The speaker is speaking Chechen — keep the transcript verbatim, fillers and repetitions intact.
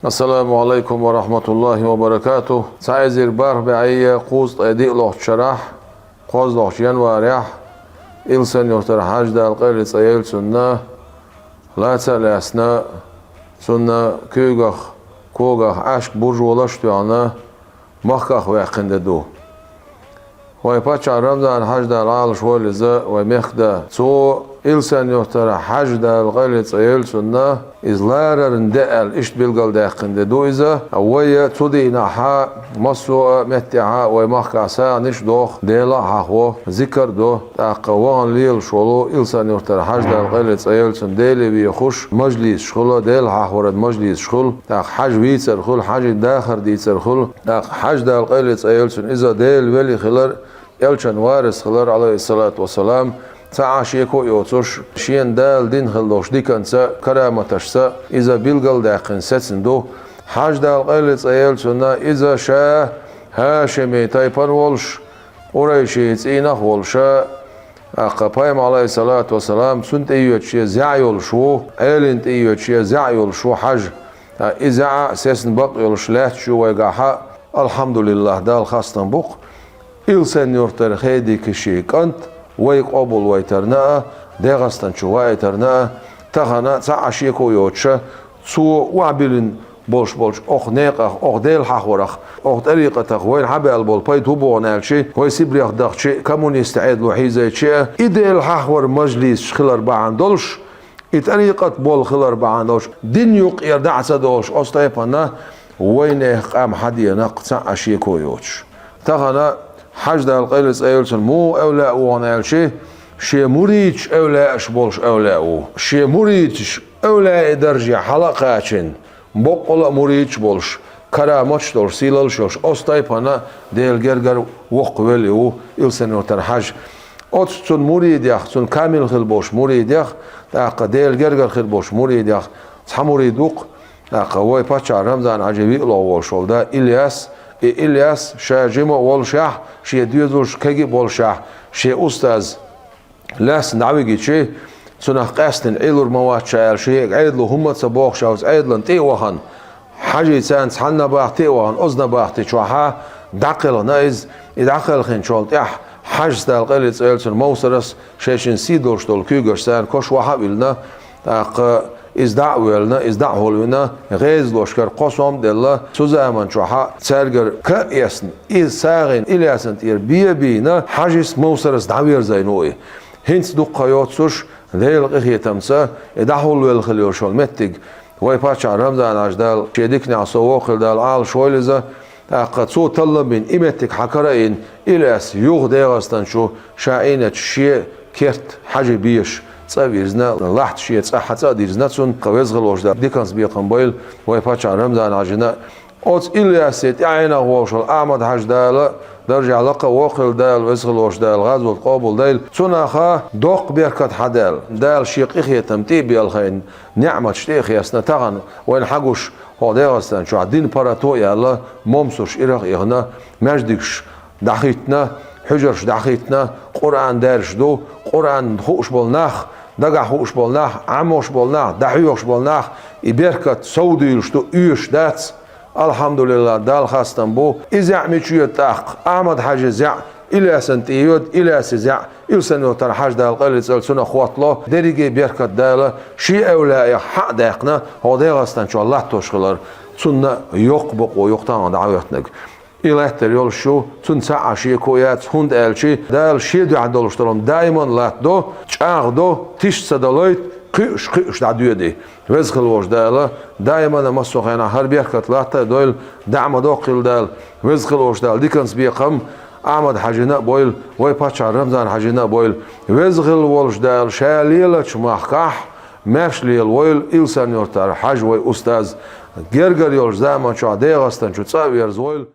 Ассаламу Ӏалайкум ва рахьматуллахӀи ва баракатухӀ. Цхьа эзар бархӀ бӀаьи кхузткъе диълагӀча шарахь, кхозлагӀча январехь, Илсанан-Юртара Хьажа, Дала къайле цӀа йойла цунна, лаца а лаьцна, цунна куьйгах, когах Ӏаьшка буржалш а тоьхна, махках ваьккхина де ду. Вай паччахь Рамзан-Хьажа, Дала Ӏалаш войла иза, вай мехкда. Цо Илсанан-Юртара Хьажа, Дала къайле цӀа йойла цунна, иза ларарна де аьлла иштта билгалдаьккхина де ду иза. Вай цу дийнахьа массо а меттехьа вай махкахь сагӀанаш а доху, Дела а хьахо, зикар а до. ТӀаккха вахана лелаш волу Илсанан-Юртара Хьажа, Дала къайле цӀа йойла цунна, Деле вехаш мажлисаш хуьлу, Дела хьахоран мажлисаш хуьлу. ТӀаккха хьажа вийцар хуьлу, хьажин дахар дийцар хуьлу. ТӀаккха Хьажа, Дала къайле цӀа йойла цунна, иза Делан вели хилар, элчан варас хилар, Ӏалайхиссалату вассалам, цхьа а шеко а йоцуш, шена Дала дина хилла долуш диканца, караматашца иза билгалдаьккхина сецна ду. Хьажа, Дала къайле цӀа йойла цунна, иза ша хӀашимийн тайпана волуш, къурайшийн цӀийнах а волуша, тӀаккха пайхамар, Ӏалайхиссалату вассалам, цунна тӀеоьцуш шен зӀе йолуш ву, Ӏелина тӀеоьцуш шен зӀе йолуш ву Хьажа. ТӀаккха и зӀе сецна бакъ йолуш лаьтташ ю вайгахьа, алхьамдулиллахӀ, Далла хастам бу-кх. Илсанан-Юртара Хедикишин кӀант вай къобалвайтарна а, ДегӀастан чу ваийтарна а, тахана цхьа а шеко а йоцуша, цо охьабиллина болуш болчу окху некъах, окху Дела хьахорах, окху тӀарикъатах вайна хьабаьлла болу пайда хӀун бу боху аьлча, вай Сибрех дахча а, коммунистийн Ӏедало хьийзайча а, и Дела хьахоран мажлисаш хилар бахьана долуш, и тӀарикъат болу хилар бахьана долуш, дин юккъера дӀа а ца долуш, оцу тайпана вайнехан къам хьадеана-кх, цхьа а шеко а йоцуш. Тахана Хьажа, Дала къайле цӀа йойла цунна, муха эвлаъ ву боху аьлча, шен мурдаш эвлааш болуш эвлаъ ву. Шен мурдаш эвлаийн дарже хьала а кхачийна, боккъала а мурдаш болуш, караматаш долуш, сийлаллаш йолуш, оцу тайпана Делан гергара воккха вели ву Илсанан-Юртара Хьажа. Оцу цуьнан мурдех, цуьнан камил хилла болуш мурдех, тӀаккха Делан гергара хилла болуш мурдех цхьа мурд ву-кх, тӀаккха вай паччахь Рамзан-Хьаьжин виълагӀа волуш волу да Ильяс. И Ильяс ша жима а волушехь, шен доьзалш кегий а болушехь, шен устаз лаьцна дӀавигичи, цунах къаьстина Ӏуьйрра ма вац ша аьлла, шен Ӏедало хӀумма а ца бохуш, оцу Ӏедална тӀе а вахана, Хьажий царна цхьана набахти а вахана, оцу набахти чохьа дӀакхелхина иза. И дӀакхелхинчул тӀаьхьа Хьажас, Дала къайле цӀа йойла цунна, Мовсарас шайшинна сий долуш долу куьйгаш царна кош вахьа а виллина, тӀаккха иза дӀа а воьллина, иза дӀа а хьулвина, гӀезалошкара кхо сом а делла, цу заман чохьа цаьргара ка а эцна, иза сагӀина Ильясана тӀера бен а бийна, Хьажис Мовсарас дӀаверзийна ву и. ХӀинца дуккха а йоццуш, Делан къинхетамца, и дӀахьулвелла хилла йолуш йолу меттиг, вай паччахь Рамзан-Хьаьжа, Дала шен диканехь со воккхийла, Дала Ӏалаш войла иза, тӀаккха цо таллам бина и меттиг хьа кара а йина, Ильяс юха ДегӀастан чу ша Ӏийначу шен керта Хьажи беша цӀа а вирзина, лахьта шен цӀа хьа цӀа а дирзина цунна, кху веза хилла волчу Дала диканца бекхам бойла вай паччахь Рамзан-Хьаьжина. Оцу Ильясе тӀаьхьенах волуш волу Ахьмад-Хьаьжа, Дала даржехь лакха а воккхийла, Дала веза хилла волчу Дала гӀазот къобалдойла. Цунах доккха беркат хьадаьлла, Дала шен къинхетам тӀе а белхийна, ниӀматаш тӀе а хецна, тахана вайна хьагуш хӀокху ДегӀастан чохь дин паргӀато а яьлла, момсарш ирах а ихна, маьждигаш дӀахӀиттина, хьуьжарш дӀахӀиттина, Къуръан даьржаш ду, Къуръан хууш болу нах, дагахь хууш болу нах, Ӏамош болу нах, дӀахьоьхуш болу нах, и беркат совдуьйлуш ду, оьшуш дац. АлхьамдулиллахӀ, Далла хастам бу. И зӀе мича йоьду тӀаккха? Ахьмад-Хьаьжин зӀе Ильясана тӀе йоьду, Ильясин зӀе Илсанан-Юртара Хьаьжа, Дала къайле цӀа йойла цунах, хӀоттало. Дерриге беркат Дала шен эвлаех хьа а даьккхина, хӀокху ДегӀастан чохь латтош хилар, цунна йоккха бакъо ю-кх тахана дӀахӀоьттинарг. И лаьттар йолуш ю, цунна цхьа а шеко яц, хӀунда аьлча Дала шен дуьхьа долуш долу хӀума даиман латтадо, чӀагӀдо, тиша ца далийта, кхуьуш, кхуьуш дӀадоьду. Веза хилла волчу Дала даиман а, массо а хенахь хӀара беркат латта а дойла, дӀа а ма доккхийла Дала. Веза хилла волчу Дала диканца бекхам Ахьмад-Хьаьжина а бойла, вай паччахь Рамзан-Хьаьжина а бойла. Веза хилла волчу Дала ша лелачу махкахь маьрша лелавойла Илсанан-Юртара Хьаьжа, вай устаз. Гергара йолчу заман чохь ДегӀастан чу цӀа а верзавойла.